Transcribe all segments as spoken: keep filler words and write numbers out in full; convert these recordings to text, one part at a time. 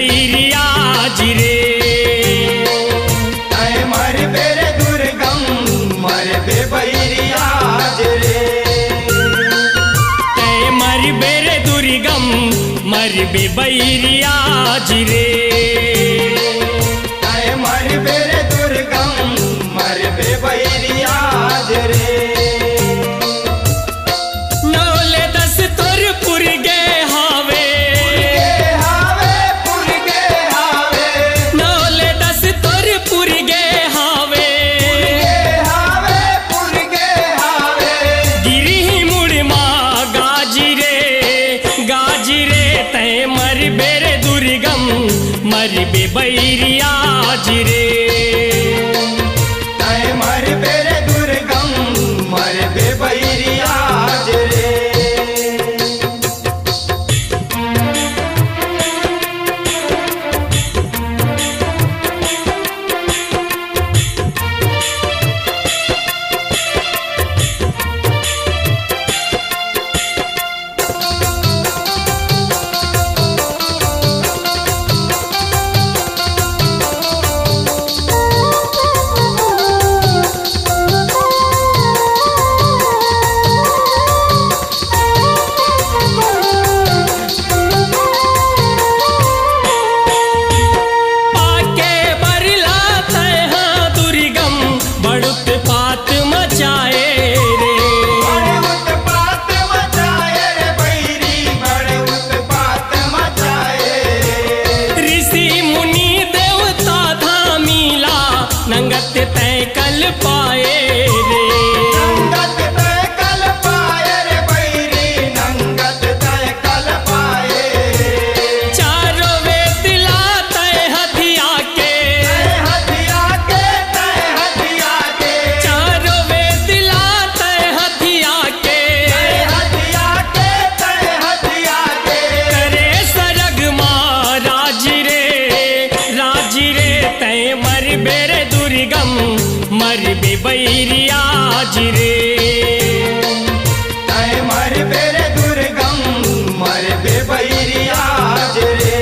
बइरिया आज रे। तैं मरबे रे दुर्गम, मरबे बइरिया आज रे। तैं मरबे रे दुर्गम, मरबे बइरिया आज रे। तैं मरबे रे दुर्गम, मरबे बइरिया आज रे। नौ ले दस तोर पुर गे हावे। पुर गे हावे, पुर गे हावे। नौ ले दस तोर पुर गे हावे। पुर गे हावे, पुर गे हावे। गिरही मुड़ मा गाजी रे, गाजी रे, तैं मरबे रे दुर्गम, मरबे बइरिया आज रे। तैं मरबे रे दुर्गम, मरबे बइरिया आज रे। पाके बरला तैं हा दुर्गम, बड़ उत्पात मचाए रे। बड़ उत्पात मचाए रे बइरी, बड़ उत्पात मचाए रे। ऋषि मुनि देवता धामी ला, नंगत तैं कल पाए रे। नंगत तैं कल पाए रे बइरी, नंगत तैं कल पाए रे। चारों वेद ला तैं हथिया के। तैं हथिया के, तैं हथिया के। चारों वेद ला तैं हथिया के। तैं हथिया के, तैं हथिया के। करे सरग मा राज रे, राज रे, तैं मरबे रे दुर्गम, मरबे बइरिया आज रे। तैं मरबे रे दुर्गम, मरबे बइरिया आज रे।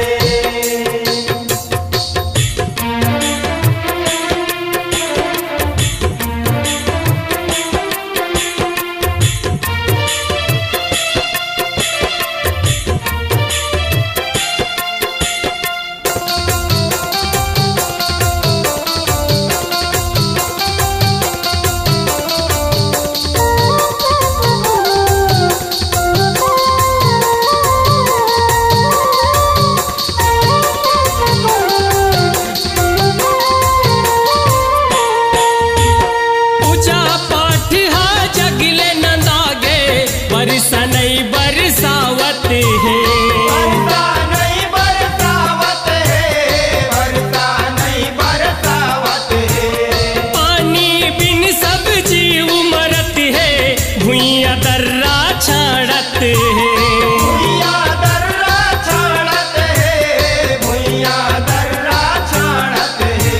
पूजा पाठ हा जग ले नंदागे, बरसा नइ बरसावत हे। बरसा नइ बरसावत हे, बरसा नइ बरसावत हे। पानी बिन सब जीव मरत हे, भुइयां दर्रा छाड़त हे। भुइयां दर्रा छाड़त हे, भुइयां दर्रा छाड़त हे।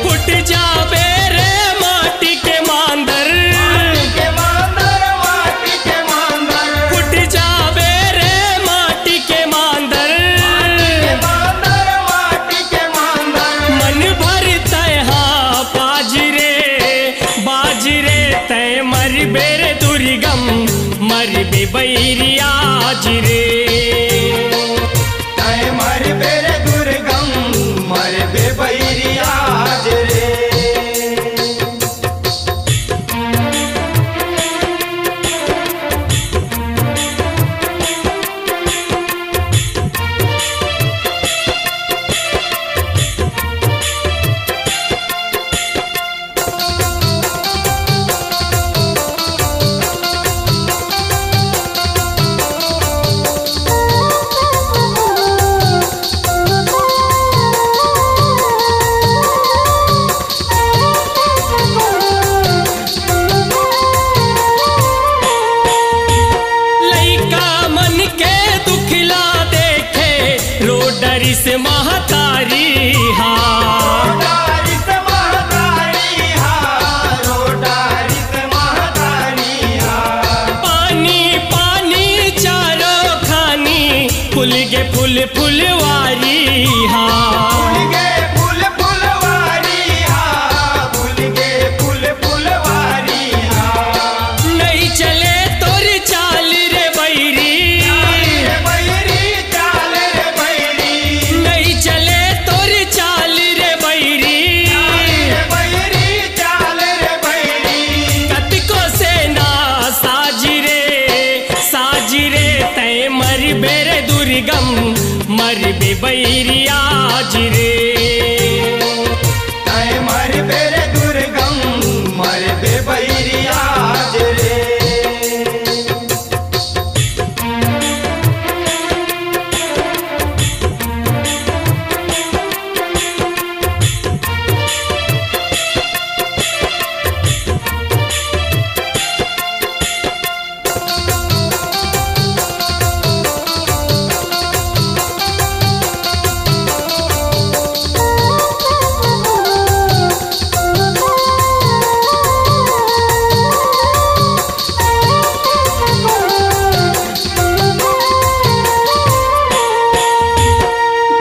फुट जाबे रे माटी के मांदर। माटी के मांदर, माटी के मांदर। फुट जाबे रे माटी के मांदर। माटी के मांदर, माटी के मांदर। मन भर तैं हा बाज रे, बाज रे, तैं मरबे रे दुर्गम, मरबे बइरिया आज रे। तैं मरबे रे दुर्गम, मरबे बइरिया आज रे। लइका मन के दुख ला देखे, रो डरिस महतारी हा। रो डरिस महतारी हा, रो डरिस महतारी हा। पानी पानी चारों खानी, फूल गे फूल फुलवारी हा। बैरिया आज रे। तैं मरबे रे दुर्गम, मरबे बैरिया आज रे।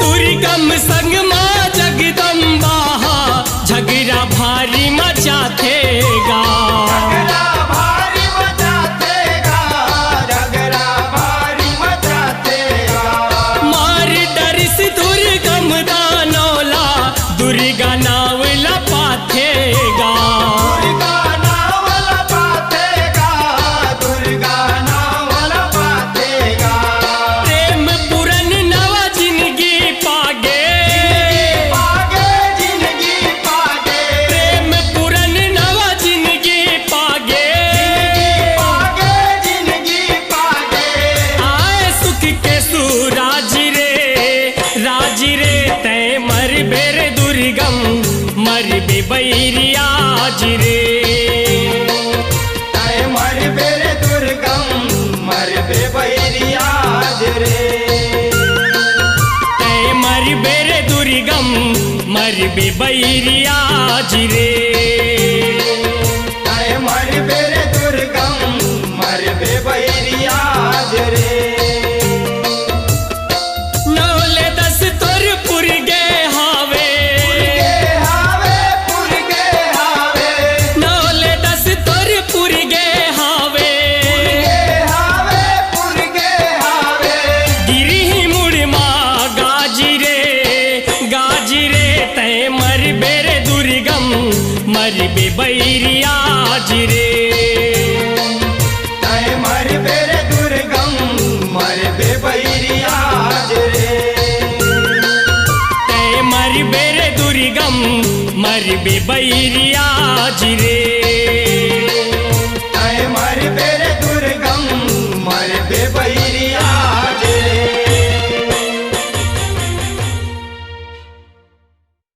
दुर्गम संग मा जगदम्बा हा, झगरा भारी मचाथे गा। झगरा भारी मचाथे गा, झगरा भारी मचाथे गा। मार डरिस दुर्गम दानव ला, दुर्गा नाव ला पाथे गा। दुर्गा नाव ला पाथे गा, दुर्गा नाव ला पाथे गा। प्रेम पूरन नवा जिनगी पागे। जिनगी पागे, जिनगी पागे। प्रेम पूरन नवा जिनगी पागे। जिनगी पागे, जिनगी पागे। आए सुख के सुराज रे, राज रे, तैं मरबे रे दुर्गम, मरबे बैरिया आज रे। तैं मरबे रे दुर्गम, मरबे बैरिया आज रे। तैं मरबे रे दुर्गम, मरबे बैरिया आज रे। तैं मरबे रे दुर्गम, मरबे बैरिया आज रे। नौ ले दस तोर पुर गे हावे। पुर गे हावे, पुर गे हावे। नौ ले दस तोर पुर गे हावे। पुर गे हावे, पुर गे हावे। गिरही मुड़ मा गाजी रे, गाजी रे, तैं मरबे रे दुर्गम, मरबे बैरिया आज रे। तैं मरबे रे दुर्गम, मरबे बैरिया आज रे। तैं मरबे रे दुर्गम, मरबे बैरिया आज रे।